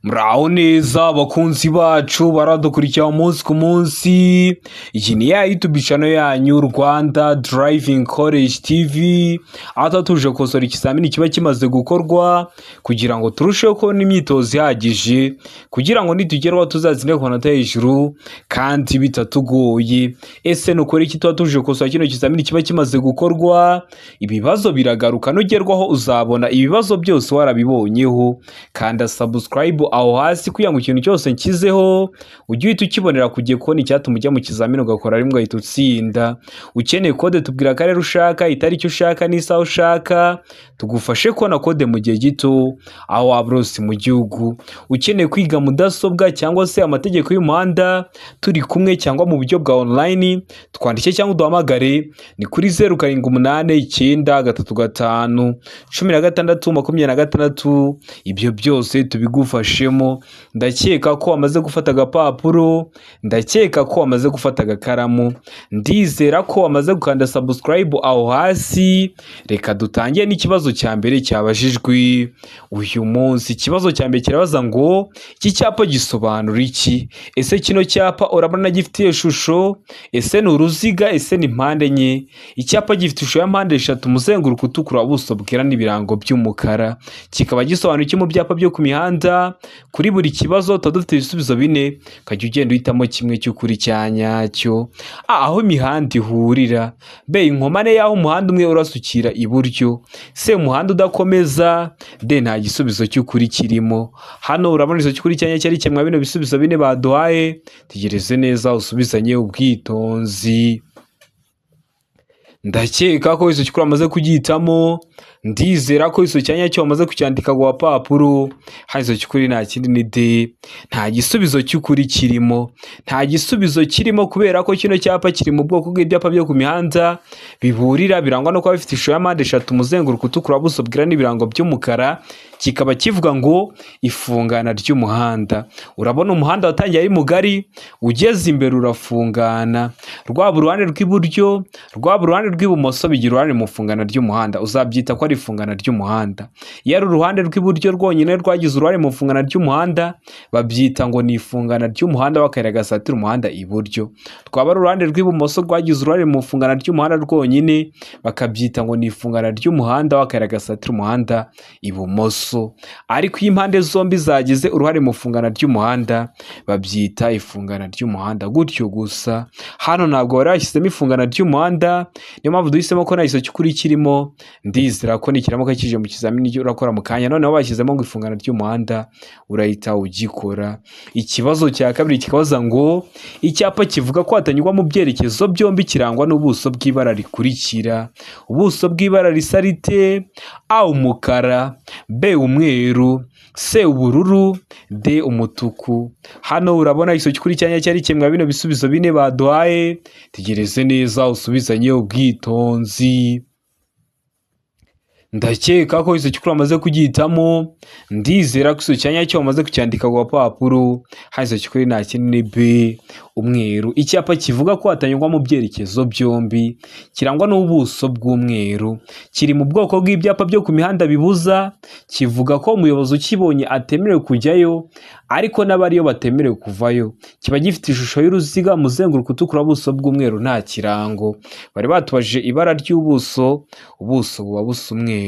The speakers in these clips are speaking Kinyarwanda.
Muraho neza abakunzi bacu baradukurikira umunsi ku munsi, iyi ni ya YouTube channel yanyu Rwanda Driving College TV, aho tuba tuje gukosora ikizamini kiba kimaze gukorwa kugira ngo turusheho kubona imyitozo ihagije, kugira ngo nitugeraho tuzatsinde ku manota hejuru kandi bitatugoye. Ese ni ukuri iki tuba tuje gukosora kino kizamini kiba kimaze gukorwa? Ibibazo biragaruka, nugerwaho uzabona ibibazo byose warabibonyeho. Kanda subscribe aho hasi kugira ngo ikintu cyose nshyizeho ujye uhita ukibonera ku gihe, kubona icyatuma ujya mu kizamini ugakora rimwe ugahita utsinda. Ukeneye kode, tubwira akarere ushaka, itariki ushaka n'isaha ushaka, tugufashe kubona kode mu gihe gito aho waba uri mu gihugu. Ukeneye kwiga mudasobwa cyangwa se amategeko y'umuhanda turi kumwe cyangwa mu buryo bwa online, twandike cyangwa uduhamagare ni kuri 0789351626, ibyo byose tubigufashemo. Ndakeka ko wamaze gufata agapapuro, ndakeka ko wamaze gufata agakaramu, ndizera ko wamaze gukanda subscribe aho hasi. Reka dutangire n'ikibazo cya mbere cyabajijwe uyu munsi. Ikibazo cya mbere kirabaza ngo iki cyapa gisobanura iki? Ese kino cyapa urabona gifite ishusho? Ese ni uruziga? Ese ni mpande enye? Icyapa gifite ishusho ya mpande eshatu, umuzenguruko utukura, ubuso bwera n'ibirango by'umukara. Kikaba gisobanura iki mu byapa byo ku mihanda? Kuri buri kibazo tuba dufite ibisubizo bine, ukajya ugenda uhitamo kimwe cy'ukuri cya nyacyo. A, aho imihanda ihurira. B, inkomane y'aho umuhanda umwe urasukira iburyo. C, umuhanda udakomeza. D, nta gisubizo cy'ukuri kirimo. Hano urabona igisubizo cy'ukuri cya nyacyo ari kimwe bino bisubizo bine baduhaye. Tegereze neza usubizanye ubwitonzi. Ndakeka ko igisubizo cy'ukuri wamaze kugihitamo, ndizera ko igisubizo cya nyacyo wamaze kucyandika ku gapapuro. Hano igisubizo cy'ukuri nta kindi ni D, nta gisubizo cy'ukuri kirimo. Nta gisubizo kirimo kubera ko kino cyapa kiri mu bwoko bw'ibyapa byo ku mihanda biburira, birangwa no kuba bifite ishusho ya mpande eshatu, umuzenguruko utukura, ubuso bwera n'ibirango by'umukara. Kikaba kivuga ngo ifungana ry'umuhanda. Urabona umuhanda watangiye ari mugari, ugeze imbere urafungana, rwaba uruhande rw'iburyo rwaba uruhande rw'ibumoso bigira uruhare mu ifungana ry'umuhanda, uzabyita ko ari ifungana ry'umuhanda. Iyo ari uruhande rw'iburyo rwonyine rwagize uruhare mu ifungana ry'umuhanda, babyita ngo ni ifungana ry'umuhanda w'akayira gasatira umuhanda iburyo. Rwaba ari uruhande rw'ibumoso rwagize uruhare mu ifungana ry'umuhanda rwonyine, bakabyita ngo ni ifungana ry'umuhanda w'akayira gasatira umuhanda ibumoso. Ariko iyo impande zombi zagize uruhare mu ifungana ry'umuhanda, babyita ifungana ry'umuhanda gutyo gusa. Hano ntabwo bari bashyizemo ifungana ry'umuhanda, niyo mpamvu duhisemo ko nta gisubizo cy'ukuri kirimo. Ndizera ko nikiramuka kije mu kizamini urakora mu kanya, noneho bashyizemo ngo ifungana ry'umuhanda urahita ugikora. Ikibazo cya kabiri kikabaza ngo icyapa kivuga ko hatanyurwa mu byerekezo byombi kirangwa n'ubuso bw'ibara rikurikira. Ubuso bw'ibara risa rite? A, umukara. B, umweru. C, ubururu. D, umutuku. Hano urabona igisubizo cy'ukuri cya nyacyo ari kimwe bino bisubizo bine baduhaye. Tegereze neza usubizanye ubwitonzi. Ndakeka ko igisubizo cy'ukuri wamaze kugihitamo, ndizera ko igisubizo cya nyacyo wamaze kucyandika ku gapapuro. Hano igisubizo cy'ukuri nta kindi ni B, umweru. Icyapa kivuga ko hatanyurwa mu byerekezo byombi kirangwa n'ubuso bw'umweru, kiri mu bwoko bw'ibyapa byo ku mihanda bibuza. Kivuga ko umuyobozi ukibonye atemerewe kujyayo, ariko n'abariyo batemerewe kuvayo. Kiba gifite ishusho y'uruziga, umuzenguruko utukura, ubuso bw'umweru, nta kirango. Bari batubajije ibara ry'ubuso, ubuso buba busa umweru.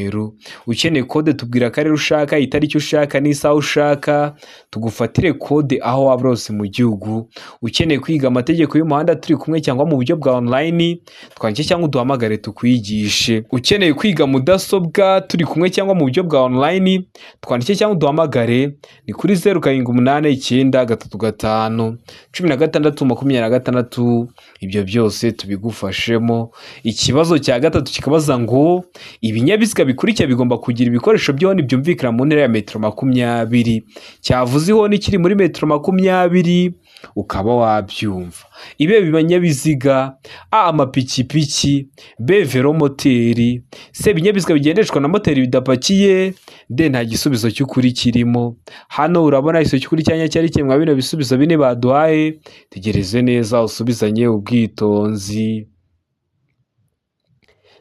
Ukeneye kode, tubwira akarere ushaka, itariki ushaka n'isaha ushaka, tugufatire kode aho waba hose mu gihugu. Ukeneye kwiga amategeko y'umuhanda turi kumwe cyangwa mu buryo bwa online, twandike cyangwa uduhamagare tukwigishe. Ukeneye kwiga mudasobwa turi kumwe cyangwa mu buryo bwa online, twandike cyangwa uduhamagare ni kuri 0789351626, ibyo byose tubigufashemo. Ikibazo cya gatatu kikabaza ngo ibinyabiziga bikurikira bigomba kugira ibikoresho by'ihoni byumvikana mu ntera ya metero 20. Cyavuze ihoni kiri muri metero 20 ukaba wabyumva. Ibe binyabiziga: A, amapikipiki. B, velomoteri. C, ibinyabiziga bigendeshwa na moteri bidapakiye. D, nta gisubizo cy'ukuri kirimo. Hano urabona igisubizo cy'ukuri cya nyacyo ari kimwe bino bisubizo bine baduhaye. Tegereze neza usubizanye ubwitonzi.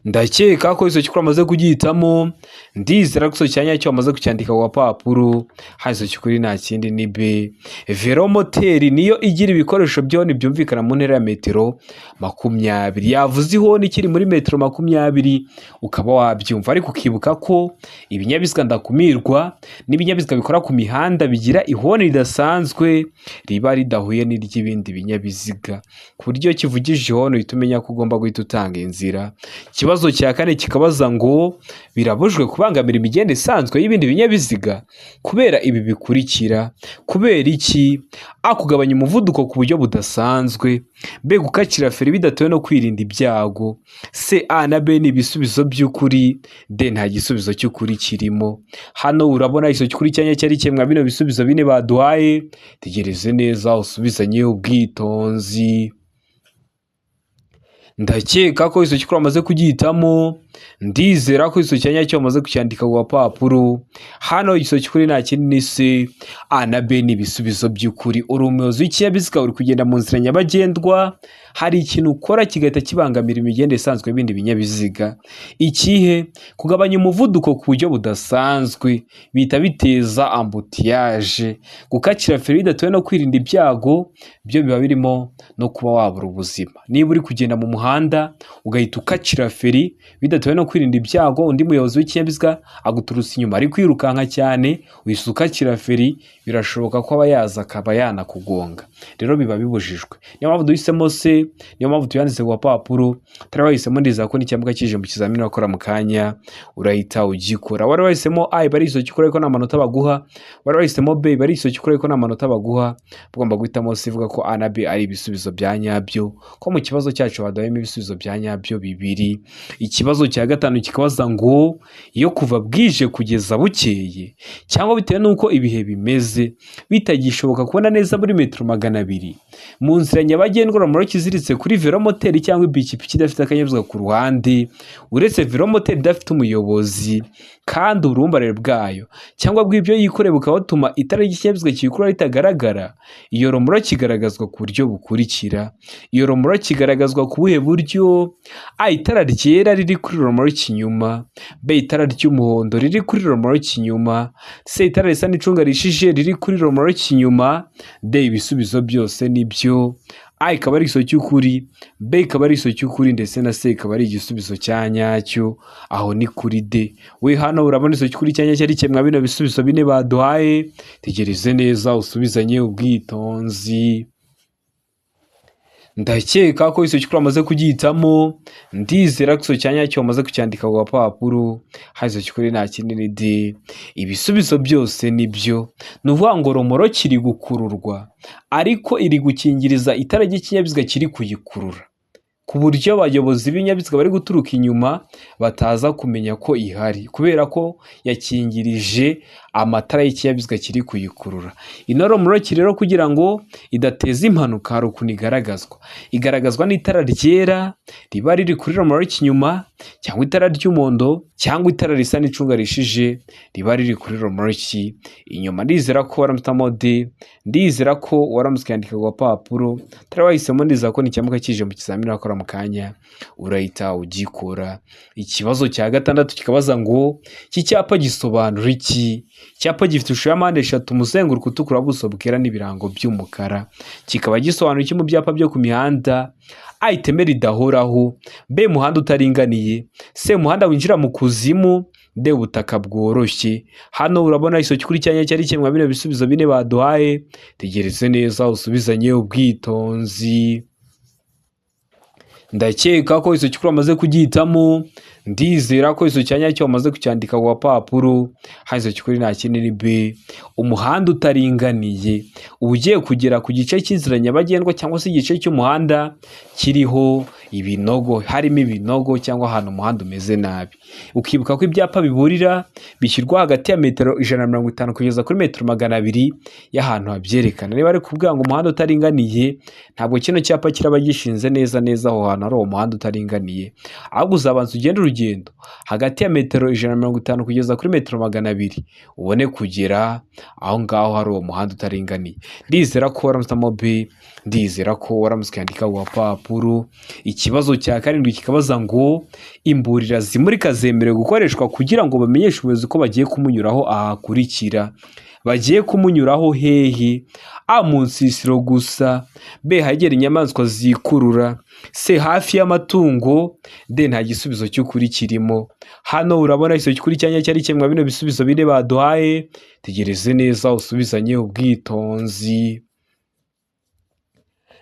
Ndakeka ko icyo cy'ukuri wamaze kugihitamo. Ndizera ko icyo cyanya cyo wamaze kucyandika ku gapapuro. Hano icyo cy'ukuri nta kindi ni B. Velomoteri niyo igira ibikoresho by'ihoni byumvikana mu ntera ya metero 20. Yavuze ihoni ikiri muri metero 20 ukaba wabyumva, ariko ukibuka ko ibinyabiziga ndakumirwa n'ibinyabiziga bikora ku mihanda bigira ihoni ridasanzwe riba ridahuye n'iry'ibindi binyabiziga, ku buryo iyo kivugije ihoni uhita umenya ko ugomba guhita utanga inzira. Ikibazo cya kane kikabaza ngo birabujijwe kubangamira imigende isanzwe y'ibindi binyabiziga kubera ibi bikurikira. Kubera iki? A, kugabanya umuvuduko ku buryo budasanzwe. B, gukatira feri bidatewe no kwirinda ibyago. C, A na B ni ibisubizo by'ukuri. D, nta gisubizo cy'ukuri kirimo. Hano urabona icyo cy'ukuri cyanya cyari kimwe bino bisubizo bine baduhaye. Tegereze neza usubizanye ubwitonzi. Ndakeka ko icyo cy'ukuri wamaze kugihitamo. Ndizera ko icyo cyanya cyo wamaze kucyandika ku gapapuro. Hano icyo cy'ukuri nta kindi ni C. A na B ni ibisubizo by'ukuri. Uri umuyobozi w'ikinyabiziga, uri kugenda mu nzira nyabagendwa, hari ikintu ukora kigahita kibangamira imigendere isanzwe y'ibindi binyabiziga. Ikihe? Kugabanya umuvuduko ku buryo budasanzwe bihita biteza embouteillage. Gukatira feri bidatewe no kwirinda ibyago byo biba birimo no kuba wabura ubuzima. Niba uri kugenda mu muhanda ugahita ukatira feri bidatewe no kwirinda ibyago, undi muyobozi w'ikinyabiziga aguturutse inyuma ari kwirukanka cyane, uhise ukatira feri, birashoboka ko aba yaza akaba yanakugonga. Rero biba bibujijwe. Niyo mpamvu duhisemo C, niyo mpamvu tuyanditse ku gapapuro. Utari wahisemo, ndizera ko n'icyambuka kije mu kizamini wakora mu kanya urahita ugikora. Wari wahisemo A iba ari icyo cy'ukuri ariko nta manota baguha. Wari wahisemo B iba ari icyo cy'ukuri ariko nta manota baguha. Ugomba guhitamo C ivuga ko A na B ari ibisubizo bya nyabyo, ko mu kibazo cyacu baduhayemo ibisubizo bya nyabyo bibiri. Ikibazo cya gatanu kikabaza ngo iyo kuva bwije kugeza bukeye cyangwa bitewe n'uko ibihe bimeze bitagishoboka kubona neza muri metero 200 mu nzira nyabagendwa, romoroki iziritse kuri velomoteri cyangwa ipikipiki idafite akanyabiziga ku ruhande, uretse velomoteri idafite umuyobozi, kandi uburumbarare bwayo cyangwa bw'ibyo yikoreye bukaba butuma itara ry'ikinyabiziga kiyikurura ritagaragara, iyo romoroki igaragazwa ku buryo bukurikira. Iyo romoroki igaragazwa ku buhe buryo? A, itara ryera riri kuri romoroki inyuma. B, itara ry'umuhondo riri kuri romoroki inyuma. C, itara risa n'icunga rishije riri kuri romoroki inyuma. D, ibisubizo byose nibyo. A ikaba ari igisubizo cy'ukuri, B ikaba ari igisubizo cy'ukuri, ndetse na C ikaba ari igisubizo cya nyacyo. Aho ni kuri D. We hano urabona igisubizo cy'ukuri cya nyacyo ari kimwe bino bisubizo bine baduhaye. Tegereze neza usubizanye ubwitonzi. Ndakeka ko icyo cy'ukuri wamaze kugihitamo. Ndizera ko icyo cya nyacyo wamaze kucyandika ku gapapuro. Hano icyo cy'ukuri nta kindi ni D. Ibisubizo byose nibyo. Ni ukuvuga ngo romoroki iri gukururwa ariko iri gukingiriza itara ry'ikinyabiziga kiri kuyikurura, ku buryo abayobozi b'ibinyabiziga bari guturuka inyuma bataza kumenya ko ihari, kubera ko yakingirije amatara y'ikinyabiziga kiri kuyikurura. Ino romoroki rero kugira ngo idateza impanuka hari ukuntu igaragazwa. Igaragazwa n'itara ryera riba riri kuri romoroki inyuma, cyangwa itara ry'umuhondo, cyangwa itara risa n'icunga rishije riba riri kuri romoroki inyuma. Ndizera ko waramutamo D, ndizera ko waramutse ukayandika ku gapapuro. Utari wahisemo, ndizera ko nicyamuka kije mu kizamini wakora mu kanya urahita ugikora. Ikibazo cya gatandatu kikabaza ngo iki cyapa gisobanura iki? Icyapa gifite ishusho ya mpande eshatu, umuzenguruko utukura, ubuso bwera n'ibirango by'umukara. Kikaba gisobanura iki mu byapa byo ku mihanda? A, iteme ridahoraho. B, umuhanda utaringaniye. C, umuhanda winjira mu kuzimu. D, ubutaka bworoshye. Hano urabona igisubizo cy'ukuri cyanya cyari kimwe bino bisubizo bine baduhaye. Tegereze neza usubizanye ubwitonzi. Ndakeka ko icyo cy'ukuri wamaze kugihitamo. Ndizera ko icyo cya nyacyo wamaze kucyandika ku gapapuro. Hano icyo cy'ukuri nta kindi ni B. Umuhanda utaringaniye uba ugiye kugera ku gice cy'inzira nyabagendwa cyangwa se igice cy'umuhanda kiriho ibinogo, harimo ibinogo cyangwa ahantu umuhanda umeze nabi. Ukibuka ko ibyapa biburira bishyirwa hagati ya metero 150 kugeza kuri metero 200 y'ahantu habyerekana. Niba ari kubwira ngo umuhanda utaringaniye, ntabwo kino cyapa kiraba gishinze neza neza aho hantu hari uwo muhanda utaringaniye, ahubwo uzabanza ugende urugendo hagati ya metero 150 kugeza kuri metero 200 ubone kugera aho ngaho hari uwo muhanda utaringaniye. Ndizera ko waramutse B, ndizera ko waramutse ukandika ku gapapuro. Ikibazo cya karindwi kikabaza ngo imburira zimurika zemerewe gukoreshwa kugira ngo bamenyeshe umuyobozi ko bagiye kumunyuraho ahakurikira. Bagiye kumunyuraho hehe? A, mu nsisiro gusa, B, ahegera inyamaswa zikurura, C, hafi y'amatungo, D, nta gisubizo cy'ukuri kirimo. Hano urabona igisubizo cy'ukuri cyanya cyari kimwe bino bisubizo bine baduhaye. Tegereze neza usubizanye ubwitonzi.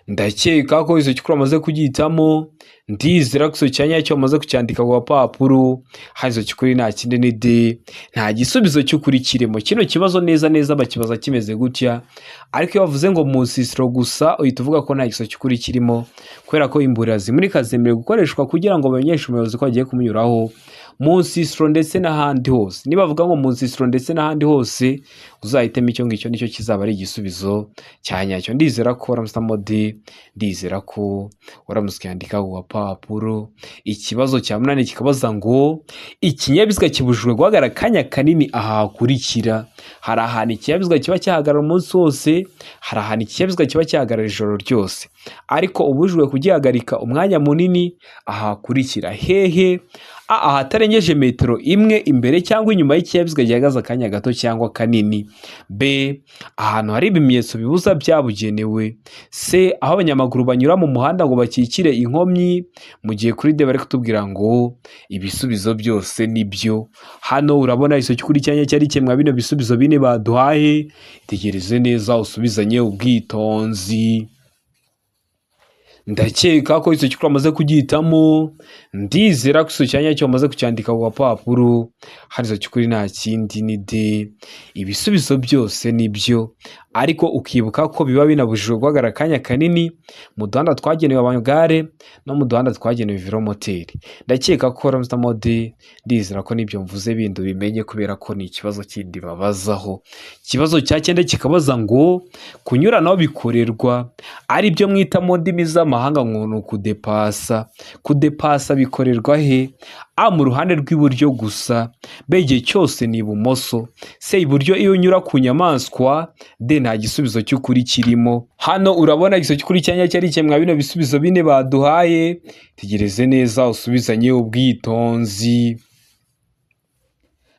Ndakeka ko icyo cy'ukuri wamaze kugihitamo. Ndizera ko icyo cyanya cyo wamaze kucyandika ku gapapuro. Hano icyo cy'ukuri nta kindi ni D, nta gisubizo cy'ukuri kirimo. Kino kibazo neza neza bakibaza kimeze gutya, ariko iyo bavuze ngo mu nsisiro gusa uhita uvuga ko nta gisubizo cy'ukuri kirimo, kubera ko imburira zimurika zemerewe gukoreshwa kugira ngo bamenyeshe umuyobozi ko bagiye kumunyuraho mu nsisiro ndetse n'ahandi hose. Niba bavuga ngo mu nsisiro ndetse n'ahandi hose, uzahitemo icyo ngicyo, nicyo kizaba ari igisubizo cya nyacyo. Ndizera ko waramutse D, ndizera ko waramutse ukandika ku gapapuro. Ikibazo cya munani kikabaza ngo ikinyabiziga kibujijwe guhagarara akanya kanini aha hakurikira. Hari ahantu ikinyabiziga kiba cyahagarara umunsi wose, hari ahantu ikinyabiziga kiba cyahagarara ijoro ryose, ariko ubujijwe kugihagarika umwanya munini aha hakurikira. Hehe? A, ahatarengeje metero imwe imbere cyangwa inyuma y'ikinyabiziga gihagaze akanya gato cyangwa kanini. B, ahantu hari ibimenyetso bibuza byabugenewe. C, aho abanyamaguru banyura mu muhanda ngo bakikire inkomyi. Mu gihe kuri D bari kutubwira ngo ibisubizo byose ni byo. Hano urabona igisubizo cy'ukuri cyanya cyari kimwe bino bisubizo bine baduhaye. Tegereze neza usubizanye ubwitonzi. Ndakeka ko icyo cy'ukuri wamaze kugihitamo. Ndizera ko icyo cyanya cyo wamaze kucyandika ku gapapuro. Hano icyo cy'ukuri nta kindi ni D, ibisubizo byose ni byo, ariko ukibuka ko biba binabujijwe guhagarara akanya kanini mu duhanda twagenewe amagare no mu duhanda twagenewe velomoteri. Ndakeka ko waramutse D, ndizera ko n'ibyo mvuze bindi ubimenye, kubera ko ni ikibazo kindi babazaho. Ikibazo cya cyenda kikabaza ngo kunyuranaho bikorerwa ari byo mwita mu ndimi z'amahanga ngo ni ukudepasa. Kudepasa bikorerwa he? A, mu ruhande rw'iburyo gusa, B, igihe cyose ni ibumoso, C, iburyo iyo unyura ku nyamaswa, D, nta gisubizo cy'ukuri kirimo. Hano urabona igisubizo cy'ukuri cyanya cyari kimwe bino bisubizo bine baduhaye. Tegereze neza usubizanye ubwitonzi.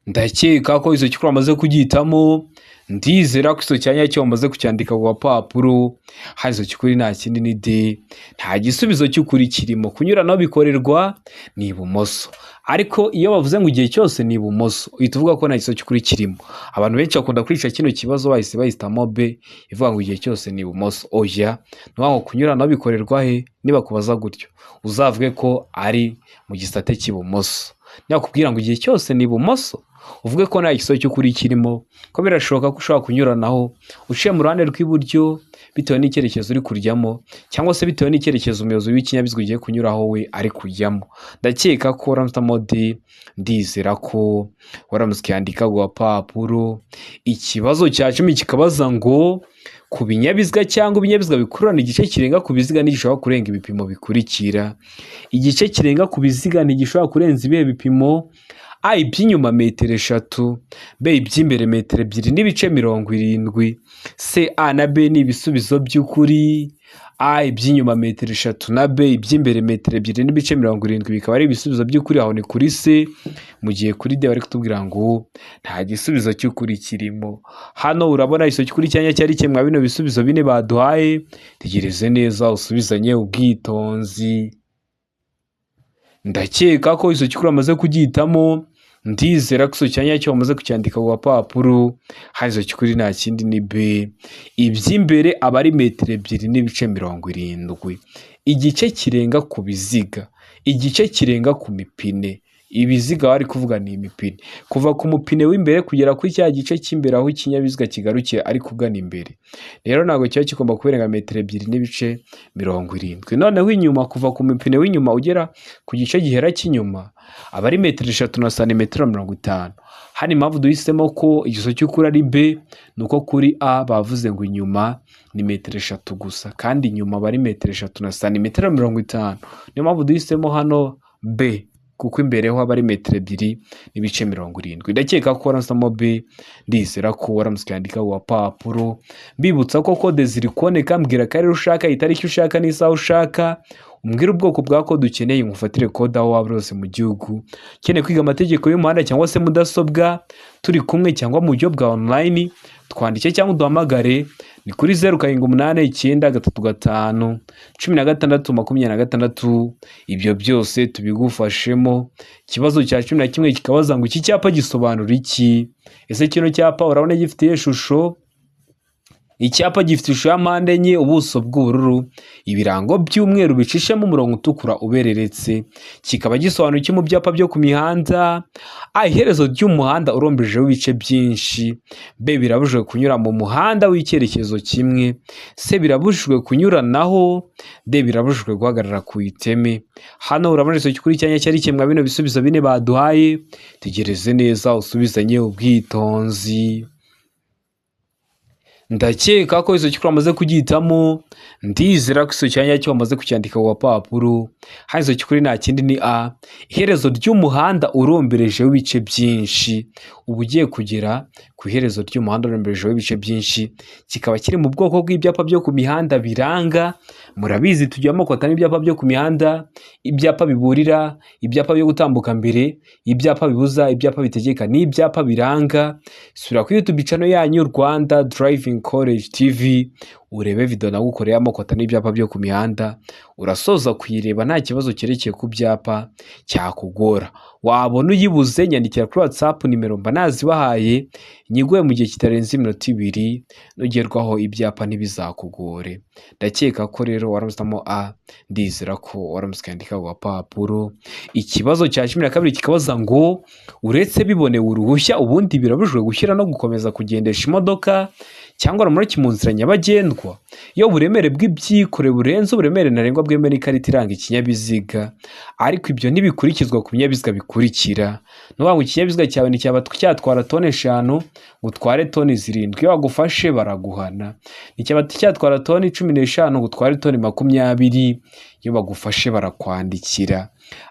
Ndakeka ko icyo cy'ukuri wamaze kugihitamo. Ndizera ko icyo cyanya cyo wamaze kucyandika ku gapapuro. Hano icyo cy'ukuri nta kindi ni D, nta gisubizo cy'ukuri kirimo. Kunyuranaho bikorerwa ni ibumoso, ariko iyo bavuze ngo igihe cyose ni ibumoso uhita uvuga ko nta gisubizo cy'ukuri kirimo. Abantu benshi bakunda kwica kino kibazo bahise bahitamo B ivuga ngo igihe cyose ni ibumoso. Oya, ni ngo kunyuranaho bikorerwa he? Nibakubaza gutyo uzavuge ko ari mu gisate cy'ibumoso. Nakubwira ngo igihe cyose ni ibumoso, uvuge ko nta gisubizo cy'ukuri kirimo, ko birashoboka ko ushobora kunyuranaho uciye mu ruhande rw'iburyo bitewe n'icyerekezo uri kujyamo, cyangwa se bitewe n'icyerekezo umuyobozi w'ikinyabiziga ugiye kunyuraho we ari kujyamo. Ndakeka ko waramutse D, ndizera ko waramutse ukandika ku gapapuro. Ikibazo cya cumi kikabaza ngo ku binyabiziga cyangwa ibinyabiziga bikururana, igice kirenga ku biziga ntigishobora kurenga ibipimo bikurikira. Igice kirenga ku biziga ntigishobora kurenza ibihe bipimo? A, iby'inyuma metero 3, B, iby'imbere metero 2.70, C, A na B ni ibisubizo by'ukuri. A, iby'inyuma metero 3 na B, iby'imbere metero 2.70 bikaba ari ibisubizo by'ukuri. Aho ni kuri C. Mu gihe kuri D bari kutubwira ngo nta gisubizo cy'ukuri kirimo. Hano urabona igisubizo cy'ukuri cyanya cyari kimwe bino bisubizo bine baduhaye. Tegereze neza usubizanye ubwitonzi. Ndakeka ko icyo cy'ukuri wamaze kugihitamo. Ndizera ko icyo cyanya cyo wamaze kucyandika ku gapapuro. Hano icyo cy'ukuri nta kindi ni B, iby'imbere aba ari metero 2.70. Igice kirenga ku biziga, igice kirenga ku mipine, Ibiziga bari kuvuga ni imipine. Kuva ku mupine w'imbere kugera kuri cya gice cy'imbere aho ikinyabiziga kigarukiye ariko ugana imbere. Rero ntabwo kiba kigomba kurenga metero 2.70. Noneho inyuma, kuva ku mupine w'inyuma ugera ku gice gihera cy'inyuma, aba ari metero 3 na santimetero 50. Hano impamvu duhisemo ko igisubizo cy'ukuri ari B, ni uko kuri A bavuze ngo inyuma ni metero 3 gusa, kandi inyuma aba ari metero 3 na santimetero 50. Niyo mpamvu duhisemo hano B, kuko imbere ho aba ari metero 2.70. Ndakeka ko warahisemo B, ndizera ko waramutse ukandika ku gapapuro. Mbibutsa ko kode ziri kuboneka, mbwira akarere ushaka, itariki ushaka n'isaha ushaka, umbwire ubwoko bwa kode ukeneye, ngufatire kode aho waba uri hose mu gihugu. Ukeneye kwiga amategeko y'umuhanda cyangwa se mudasobwa turi kumwe cyangwa mu buryo bwa online, twandike cyangwa uduhamagare, ni kuri 0789351626. Ibyo byose tubigufashemo. Ikibazo cya 11 kikabaza ngo iki cyapa gisobanura iki? Ese kino cyapa urabona gifite iyihe shusho? Icyapa gifite ishusho ya mpande enye, ubuso bw'ubururu, ibirango by'umweru bicishemo umurongo utukura ubereretse. Kikaba gisobanura iki mu byapa byo ku mihanda? A, iherezo ry'umuhanda uromberejeho ibice byinshi. B, birabujijwe kunyura mu muhanda w'icyerekezo kimwe. C, birabujijwe kunyuranaho. D, birabujijwe guhagarara ku iteme. Hano urabona igisubizo cy'ukuri cyanya cyari kimwe bino bisubizo bine baduhaye. Tegereze neza usubizanye ubwitonzi. Ndakeka ko igisubizo cy'ukuri wamaze kugihitamo, ndizera ko igisubizo cya nyacyo wamaze kucyandika ku gapapuro. Hano igisubizo cy'ukuri nta kindi ni A, iherezo ry'umuhanda uromberejeho ibice byinshi. Uba ugiye kugera ku iherezo ry'umuhanda uromberejeho ibice byinshi, kikaba kiri mu bwoko bw'ibyapa byo ku mihanda biranga. Murabizi tugira amoko atanu y'ibyapa byo ku mihanda: ibyapa biburira, ibyapa byo gutambuka mbere, ibyapa bibuza, ibyapa bitegeka n'ibyapa biranga. Sura kuri YouTube channel yanyu Rwanda Driving College TV, urebe video nagukoreye amoko atanu y'ibyapa byo ku mihanda. Urasoza kuyireba nta kibazo cyerekeye ku byapa cyakugora. Wabona uyibuze, nyandikira kuri WhatsApp, nimero mba nazibahaye, nyiguhe mu gihe kitarenze iminota 2, nugerwaho ibyapa ntibizakugore. Ndakeka ko rero waramutse A, ndizera ko waramutse ukandika ku gapapuro. Ikibazo cya 12 kikabaza ngo uretse bibonewe uruhushya, ubundi birabujijwe gushyira no gukomeza kugendesha imodoka cyangwa romoroki mu nzira nyabagendwa iyo uburemere bw'ibyikoreye burenze uburemere ntarengwa bwemewe n'ikarita iranga ikinyabiziga, ariko ibyo ntibikurikizwa ku binyabiziga bikurikira. Ni ukuvuga ngo ikinyabiziga cyawe nticyaba cyatwara toni 5 ngo utware toni 7, iyo bagufashe baraguhana. Nticyaba cyatwara toni 15 ngo utware toni 20, iyo bagufashe barakwandikira.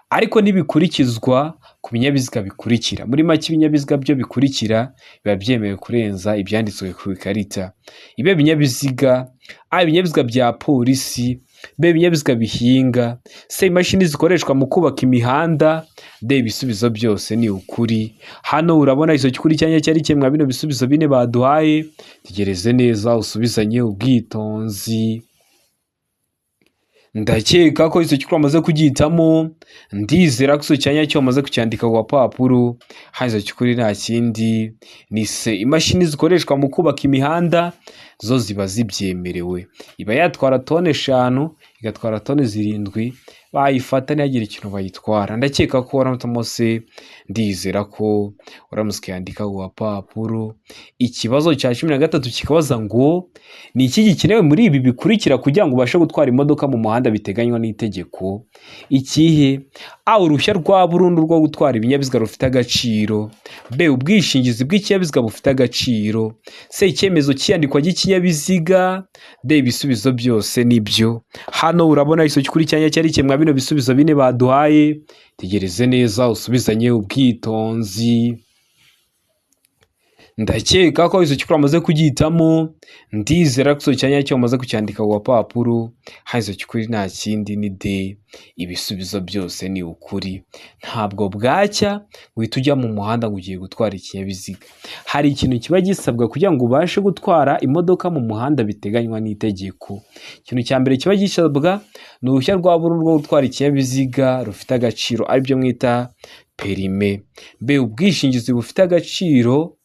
Ariko ntibikurikizwa ku binyabiziga bikurikira. Muri make, ibinyabiziga byo bikurikira biba byemewe kurenza ibyanditswe ku ikarita. Ibi binyabiziga: A, ibinyabiziga bya polisi; B, ibinyabiziga bihinga; C, imashini zikoreshwa mu kubaka imihanda; D, ibisubizo byose ni ukuri. Hano urabona igisubizo cy'ukuri cyanya cyari kimwe bino bisubizo bine baduhaye. Tegereze neza usubizanye ubwitonzi. Ndakeka ko igisubizo cy'ukuri wamaze kugihitamo, ndizera ko igisubizo cya nyacyo wamaze kucyandika ku gapapuro. Hano igisubizo cy'ukuri nta kindi ni C, imashini zikoreshwa mu kubaka imihanda zo ziba zibyemerewe. Iba yatwara toni 5, igatwara toni 7, bayifata ntihagire ikintu bayitwara. Ndakeka ko waramutse C, ndizera ko uramutse ukayandika ku gapapuro. Ikibazo cya 13 kikabaza ngo ni iki gikenewe muri ibi bikurikira kugira ngo ubashe gutwara imodoka mu muhanda biteganywa n'itegeko? Ikihe? A, uruhushya rwa burundu rwo gutwara ibinyabiziga rufite agaciro; B, ubwishingizi bw'ikinyabiziga bufite agaciro; C, icyemezo cy'iyandikwa ry'ikinyabiziga; D, ibisubizo byose nibyo. Hano urabona igisubizo cy'ukuri cyanya cyari kimwe bino bisubizo bine baduhaye. Tegereze neza usubizanye ubwitonzi. Ndakeka ko igisubizo cy'ukuri wamaze kugihitamo, ndizera ko igisubizo cya nyacyo wamaze kucyandika ku gapapuro. Hano igisubizo cy'ukuri nta kindi ni D, ibisubizo byose ni ukuri. Ntabwo bwacya ngo uhite ujya mu muhanda ngo ugiye gutwara ikinyabiziga. Hari ikintu kiba gisabwa kugira ngo ubashe gutwara imodoka mu muhanda biteganywa n'itegeko. Ikintu cya mbere kiba gisabwa ni uruhushya rwa burundu rwo gutwara ikinyabiziga rufite agaciro, aribyo mwita perime; B, ubwishingizi bufite agaciro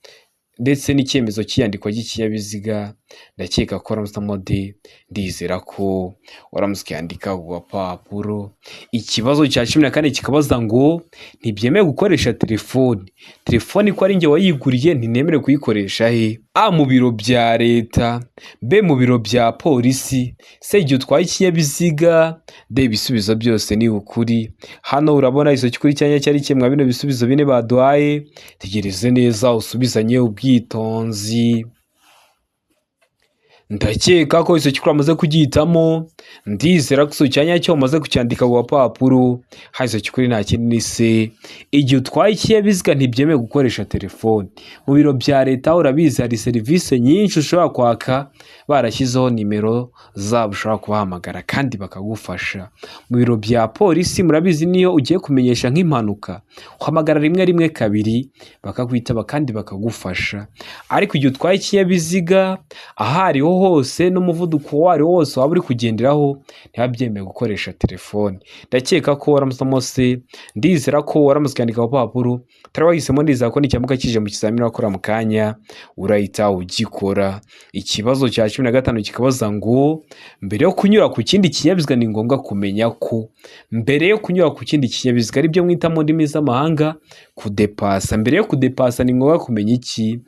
ndetse n'icyemezo cy'iyandikwa ry'ikinyabiziga. Ndakeka ko waramutse D, ndizera ko waramutse ukiyandika ku gapapuro. Ikibazo cya 14 kikabaza ngo ntibyemewe gukoresha telefoni. Telefoni ko ari njye wayiguriye ntinemerewe kuyikoresha he? A, mu biro bya leta, B, mu biro bya polisi, C, igihe utwaye ikinyabiziga, D, ibisubizo byose ni ukuri. Hano urabona iso cy'ukuri cyanya cyari kimwe bino bisubizo bine baduhaye. Tegereze neza usubizanye ubwitonzi. Ndakeka ko icyo cy'ukuri wamaze kugihitamo, ndizera ko icyo cyanya cyo wamaze kucyandika ku gapapuro. Hano icyo cy'ukuri nta kindi ni C, igihe utwaye ikinyabiziga ntibyemewe gukoresha telefoni. Mu biro bya leta urabizi hari serivisi nyinshi ushobora kwaka, barashyizeho nimero zabo ushobora kubahamagara kandi bakagufasha. Mu biro bya polisi murabizi niyo ugiye kumenyesha nk'impanuka uhamagara 112 bakakwitaba kandi bakagufasha. Ariko igihe utwaye ikinyabiziga aho ariho hose n'umuvuduko uwo ariwo wose waba uri kugenderaho ntibiba byemewe gukoresha telefoni. Ndakeka ko waramutse C, ndizera ko waramutse ukandika ku gapapuro. Utari wahisemo ndizera ko nicyamuka kije mu kizamini wakora mu kanya urahita ugikora. Ikibazo cya 15 kikabaza ngo mbere yo kunyura ku kindi kinyabiziga ni ngombwa kumenya ko mbere yo kunyura ku kindi kinyabiziga aribyo mwita mu ndimi z'amahanga kudepasa. Mbere yo kudepasa ni ngombwa kumenya iki?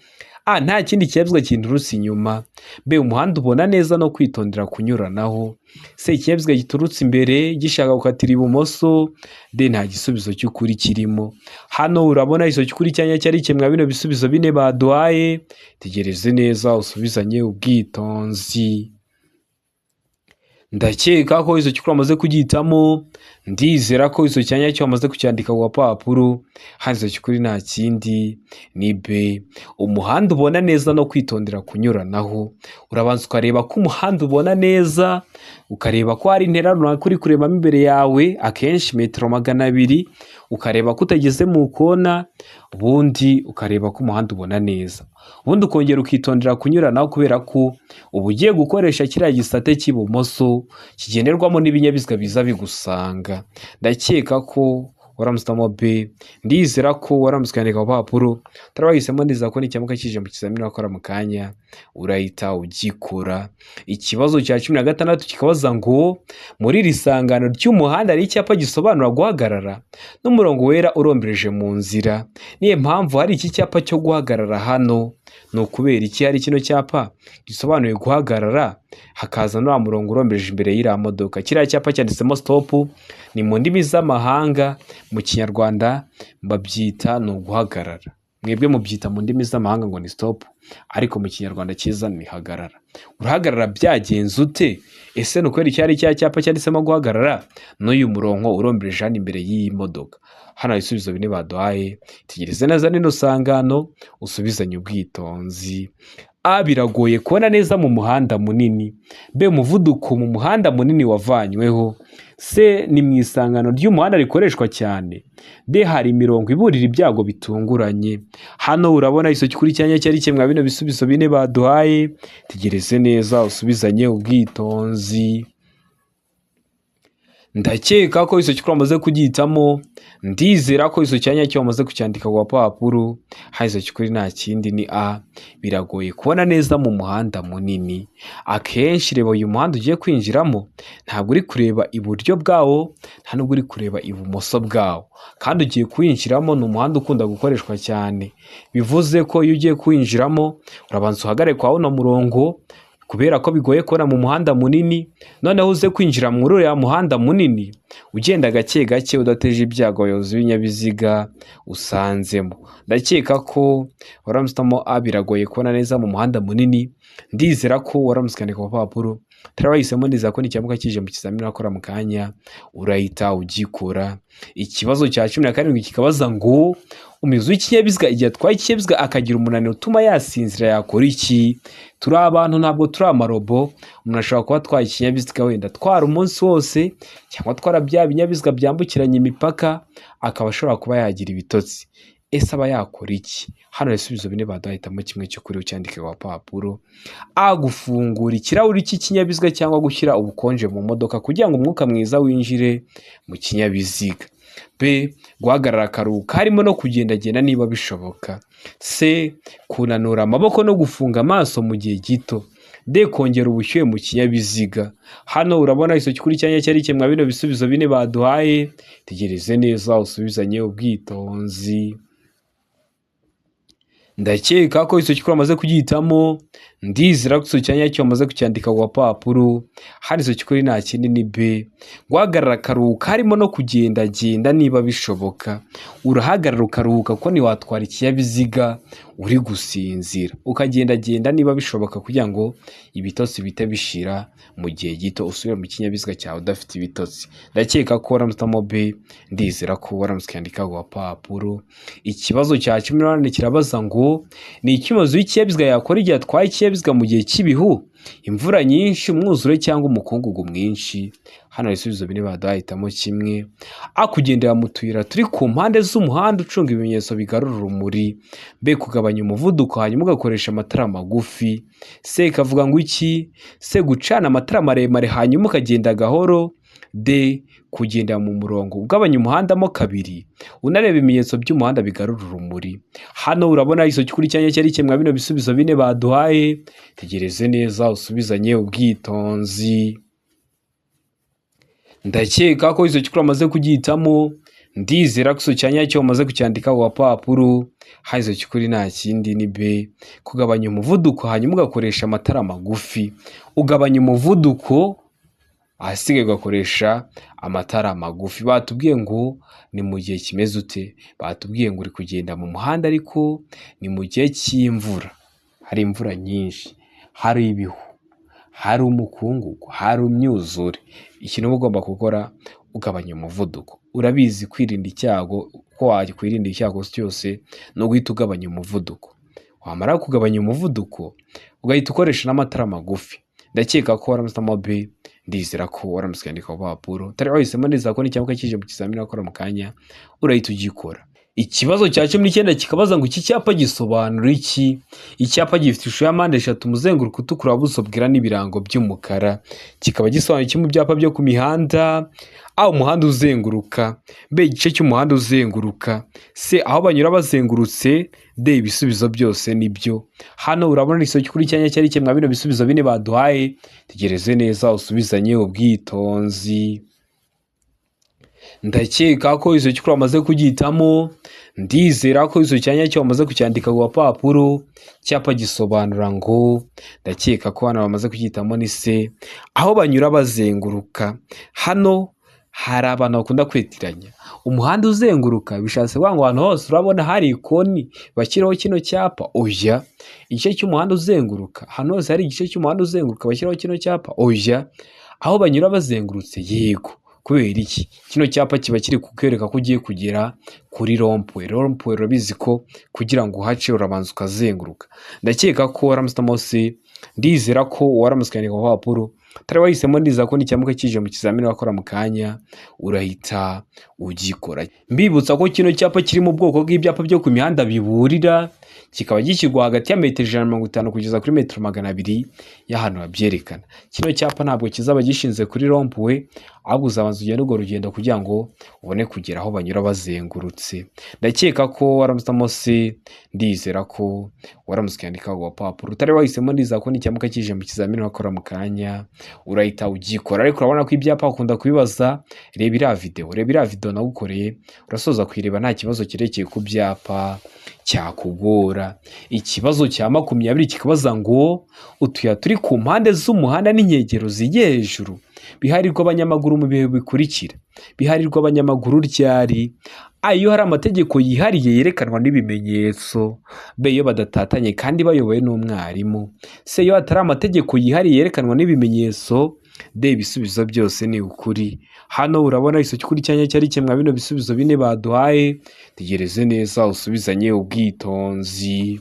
A, nta kindi kinyabiziga kinturutse inyuma. B, umuhanda ubona neza no kwitondera kunyuranaho. C, ikinyabiziga giturutse imbere gishaka gukatira ibumoso. D, nta gisubizo cy'ukuri kirimo. Hano urabona icyo cy'ukuri cyanya cyari kimwe bino bisubizo bine baduhaye. Tegereze neza usubizanye ubwitonzi. Ndakeka ko icyo cy'ukuri wamaze kugihitamo, ndizera ko icyo cyanya cyo wamaze kucyandika ku gapapuro. Hano icyo cy'ukuri nta kindi ni B, umuhanda ubona neza no kwitondera kunyuranaho. Urabanza ukareba ko umuhanda ubona neza, ukareba ko hari intera runaka uri kurebamo imbere yawe, akenshi metero 200, ukareba ko utageze mu kona, ubundi ukareba ko umuhanda ubona neza. Ubundi ukongera ukitondera kunyuranaho kubera ko uba ugiye gukoresha kiriya gisate cy'ibumoso kigenderwamo n'ibinyabiziga biza bigusanga. Ndakeka ko waramutse B, ndizera ko waramutse ukandika ku gapapuro. Utari wahisemo ndizera ko nicyamuka kije mu kizamini wakora mu kanya urahita ugikora. Ikibazo cya 16 kikabaza ngo muri iri sangano ry'umuhanda hari icyapa gisobanura guhagarara n'umurongo wera urombereje mu nzira. Niyo mpamvu hari iki cyapa cyo guhagarara hano? Ni ukubera iki hari kino cyapa gisobanuye guhagarara hakaza n'uriya murongo urombereje imbere y'iriya modoka? Kiriya cyapa cyanditsemo stop ni mu ndimi z'amahanga, mu kinyarwanda babyita ni uguhagarara. Mwebwe mubyita mu ndimi z'amahanga ngo ni stop, ariko mu kinyarwanda cyiza ni hagarara. Urahagarara byagenze ute? Ese ni ukubera iki hari cya cyapa cyanditsemo guhagarara n'uyu murongo urombereje hano imbere y'iyi modoka? Hano hari ibisubizo bine baduhaye. Tegereze neza rino sangano usubizanye ubwitonzi. A, biragoye kubona neza mu muhanda munini. B, umuvuduko mu muhanda munini wavanyweho. C, ni mu isangano ry'umuhanda rikoreshwa cyane. D, hari imirongo iburira ibyago bitunguranye. Hano urabona icyo cy'ukuri cyanya cyari kimwe bino bisubizo bine baduhaye. Tegereze neza usubizanye ubwitonzi. Ndakeka ko icyo cy'ukuri wamaze kugihitamo, ndizera ko icyo cyanya cyo wamaze kucyandika ku gapapuro. Hano icyo cy'ukuri nta kindi ni A, biragoye kubona neza mu muhanda munini. Akenshi reba uyu muhanda ugiye kwinjiramo, ntabwo uri kureba iburyo bwawo, nta nubwo uri kureba ibumoso bwawo, kandi ugiye kuwinjiramo. Ni umuhanda ukunda gukoreshwa cyane, bivuze ko iyo ugiye kuwinjiramo urabanza uhagarare kwa uno murongo kubera ko bigoye kubona mu muhanda munini, noneho uze kwinjira muri uriya muhanda munini ugenda gake gake udateje ibyago abayobozi b'ibinyabiziga usanzemo. Ndakeka ko waramutse A, biragoye kubona neza mu muhanda munini, ndizera ko waramutse ukandika ku gapapuro. Utari wahisemo ndizera ko nicyamuka kije mu kizamini wakora mu kanya urahita ugikora. Ikibazo cya 17 kikabaza ngo umuyobozi w'ikinyabiziga igihe atwaye ikinyabiziga akagira umunaniro utuma yasinzira yakora iki? Turi abantu ntabwo turi amarobo. Umuntu ashobora kuba atwaye ikinyabiziga wenda atwara umunsi wose cyangwa atwara bya binyabiziga byambukiranya imipaka, akaba ashobora kuba yagira ibitotsi. Ese aba yakora iki? Hano ibisubizo bine baduhaye, hitamo kimwe cy'ukuri ucyandike ku gapapuro. A, gufungura ikirahuri cy'ikinyabiziga cyangwa gushyira ubukonje mu modoka kugira ngo umwuka mwiza winjire mu kinyabiziga. B, guhagarara akaruhuka harimo no kugendagenda niba bishoboka. C, kunanura amaboko no gufunga amaso mu gihe gito. D kongera ubushyuhe mu kinyabiziga. Hano urabona igisubizo cy'ukuri cya nyacyo ari kimwe bino bisubizo bine baduhaye. Tegereze neza usubizanye ubwitonzi. Ndakeka ko igisubizo cy'ukuri wamaze kugihitamo, ndizera ko igisubizo cya nyacyo wamaze kucyandika ku gapapuro. Hano igisubizo cy'ukuri nta kindi ni B. Guhagarara akaruhuka harimo no kugendagenda niba bishoboka. Urahagarara ukaruhuka kuko ntiwatwara ikinyabiziga uri gusinzira, ukagendagenda niba bishoboka kugira ngo ibitotsi bihite bishira mu gihe gito, usubire mu kinyabiziga cyawe udafite ibitotsi. Ndakeka ko waramutse B, ndizera ko waramutse ukandika ku gapapuro. Ikibazo cya 18 kirabaza ngo ni iki umuyobozi w'ikinyabiziga yakora igihe atwaye ikinyabiziga mu gihe cy'ibihu, imvura nyinshi, umwuzure cyangwa umukungugu mwinshi? Hano hari ibisubizo bine baduhaye, hitamo kimwe. A kugendera mu tuyira turi ku mpande z'umuhanda ucunga ibimenyetso bigarura urumuri. B kugabanya umuvuduko hanyuma ugakoresha amatara magufi. C ikavuga ngo iki? C gucana amatara maremare hanyuma ukagenda gahoro. D kugendera mu murongo ugabanya umuhanda mo kabiri unareba ibimenyetso by'umuhanda bigarura urumuri. Hano urabona igisubizo cy'ukuri cya nyacyo ari kimwe bino bisubizo bine baduhaye. Tegereze neza usubizanye ubwitonzi. Ndakeka ko igisubizo cy'ukuri wamaze kugihitamo, ndizera ko igisubizo cya nyacyo wamaze kucyandika ku gapapuro. Hano igisubizo cy'ukuri nta kindi ni B kugabanya umuvuduko hanyuma ugakoresha amatara magufi. Ugabanya umuvuduko ahasigaye ugakoresha amatara magufi. Batubwiye ngo ni mu gihe kimeze ute? Batubwiye ngo uri kugenda mu muhanda ariko ni mu gihe cy'imvura, hari imvura nyinshi, hari ibihu, hari umukungugu, hari imyuzure. Ikintu uba ugomba gukora ugabanya umuvuduko. Urabizi kwirinda icyago, uko wakwirinda icyago cyose ni uguhita ugabanya umuvuduko. Wamara kugabanya umuvuduko ugahita ukoresha n'amatara magufi. Ndakeka ko waramutse B, ndizera ko waramutse ukandika ku rupapuro. Utari wahisemo neza ko n'icyambuka kije mu kizamini wakora mu kanya urahita ugikora. Ikibazo cya 19 kikabaza ngo iki cyapa gisobanura iki? Icyapa gifite ishusho ya mpande eshatu, umuzenguruko utukura, ubuso bwera n'ibirango by'umukara. Kikaba gisobanura kimwe mu byapa byo ku mihanda: A umuhanda uzenguruka, B igice cy'umuhanda uzenguruka, C aho banyura bazengurutse, D ibisubizo byose nibyo. Hano urabona igisubizo cy'ukuri cya nyacyo ari kimwe bino bisubizo bine baduhaye. Tegereze neza usubizanye ubwitonzi. Ndakeka ko igisubizo cy'ukuri wamaze kugihitamo, ndizera ko igisubizo cya nyacyo wamaze kucyandika ku gapapuro. Icyapa gisobanura ngo, ndakeka ko hano bamaze kugihitamo ni C aho banyura bazenguruka. Hano hari abantu bakunda kwitiranya umuhanda uzenguruka, bishatse kuvuga ngo ahantu hose urabona hari ikoni bashyiraho kino cyapa. Oya, igice cy'umuhanda uzenguruka, ahantu hose hari igice cy'umuhanda uzenguruka bashyiraho kino cyapa? Oya. Aho banyura bazengurutse, yego. Kubera iki? Kino cyapa kiba kiri kukwereka ko ugiye kugera kuri rond-point. Rond-point urabizi ko kugira ngo uhace urabanza ukazenguruka. Ndakeka ko waramutse C, ndizera ko waramutse ukandika ku rupapuro. Utari wahisemo ndizera ko n'icyambuka kije mu kizamini wakora mu kanya urahita ugikora. Mbibutsa ko kino cyapa kiri mu bwoko bw'ibyapa byo ku mihanda biburira, kikaba gishyirwa hagati ya metero 150 kugeza kuri metero 200 y'ahantu babyerekana. Kino cyapa ntabwo kizaba gishinze kuri rond-point, ahubwo uzabanza ugende urwo rugendo kugira ngo ubone kugera aho banyura bazengurutse. Ndakeka ko waramutse C, ndizera ko waramutse ukandika ku gapapuro. Utari wahisemo ndizera ko n'icyambuka kije mu kizamini wakora mu kanya urahita ugikora. Ariko urabona ko ibyapa bakunda kubibaza. Reba iriya videwo, reba iriya videwo nagukoreye, urasoza kuyireba nta kibazo cyerekeye ku byapa cyakugora. Ikibazo cya 20 kikabaza ngo utuyira turi ku mpande z'umuhanda n'inkengero zigiye hejuru biharirwa abanyamaguru mu bihe bikurikira. Biharirwa abanyamaguru ryari? A iyo hari amategeko yihariye yerekanwa n'ibimenyetso. B iyo badatatanye kandi bayobowe n'umwarimu. C iyo hatari amategeko yihariye yerekanwa n'ibimenyetso. D ibisubizo byose ni ukuri. Hano urabona igisubizo cy'ukuri cya nyacyo ari kimwe bino bisubizo bine baduhaye. Tegereze neza usubizanye ubwitonzi.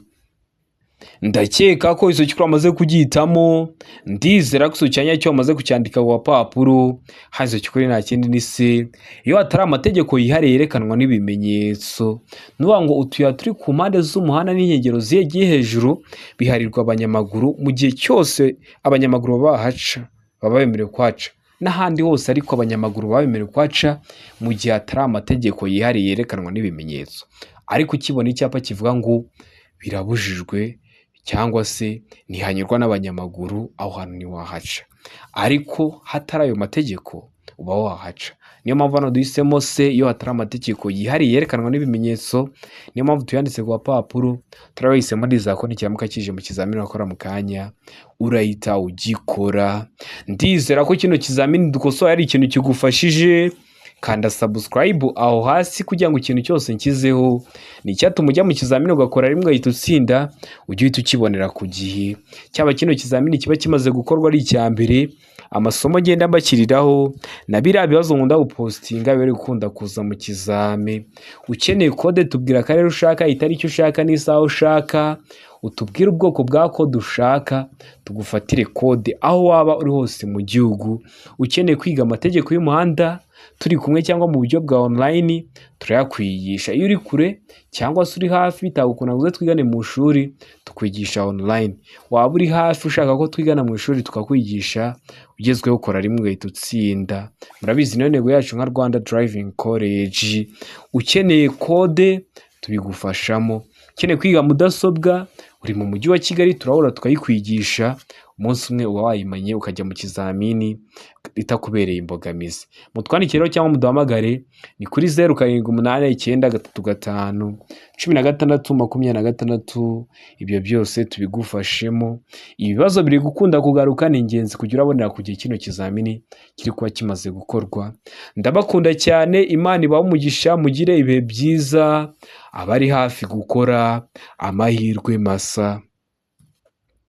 Ndakeka ko igisubizo cy'ukuri wamaze kugihitamo, ndizera ko igisubizo cya nyacyo wamaze kucyandika ku gapapuro. Hano igisubizo cy'ukuri nta kindi ni C iyo hatari amategeko yihariye yerekanwa n'ibimenyetso. Ni ukuvuga ngo utuyira turi ku mpande z'umuhanda n'inkengero zigiye hejuru biharirwa abanyamaguru mu gihe cyose abanyamaguru baba bahaca, baba bemerewe kuhaca. N'ahandi hose ariko abanyamaguru baba bemerewe kuhaca mu gihe hatari amategeko yihariye yerekanwa n'ibimenyetso. Ariko ukibona icyapa kivuga ngo birabujijwe Cyangwa se ntihanyurwa n'abanyamaguru, aho hantu ntiwahaca. Ariko hatari ayo mategeko uba wahaca. Niyo mpamvu hano duhisemo C, iyo hatari amategeko yihariye yerekanwa n'ibimenyetso, niyo mpamvu tuyanditse ku gapapuro. Turabahisemo, ndizera ko nikiramuka kije mu kizamini urakora mu kanya urahita ugikora. Ndizera ko kino kizamini dukosoye ari ikintu kigufashije. Kanda subscribe aho hasi kugira ngo ikintu cyose nshyizeho ni icyatuma ujya mu kizamini ugakora rimwe ugahita utsinda, ujye uhita ukibonera ku gihe. Cyaba kino kizamini kiba kimaze gukorwa ari icya mbere, amasomo ngenda mbashyiriraho na biriya bibazo nkunda gupostinga biba biri gukunda kuza mu kizami. Ukeneye kode, tubwira akarere ushaka, itariki ushaka n'isaha ushaka, utubwire ubwoko bwa kode ushaka, tugufatire kode aho waba uri hose mu gihugu. Ukeneye kwiga amategeko y'umuhanda turi kumwe cyangwa mu buryo bwa online, turayakwigisha. Iyo uri kure cyangwa se uri hafi bitagukunda ngo uze twigane mu ishuri, tukwigisha online. Waba uri hafi ushaka ko twigana mu ishuri tukakwigisha, ugezweho ukora rimwe ugahita utsinda. Murabizi, niyo ntego yacu nka Rwanda Driving College. Ukeneye kode tubigufashamo. Ukeneye kwiga mudasobwa uri mu mujyi wa Kigali, turahura tukayikwigisha, umunsi umwe uba wayimenye ukajya mu kizamini itakubereye imbogamizi. Mutwandikire rero cyangwa muduhamagare, ni kuri 0789351626, ibyo byose tubigufashemo. Ibibazo biri gukunda kugaruka, ni ingenzi kujya urabonera ku gihe kino kizamini kiri kuba kimaze gukorwa. Ndabakunda cyane, Imana ibahe umugisha, mugire ibihe byiza, abari hafi gukora amahirwe masa.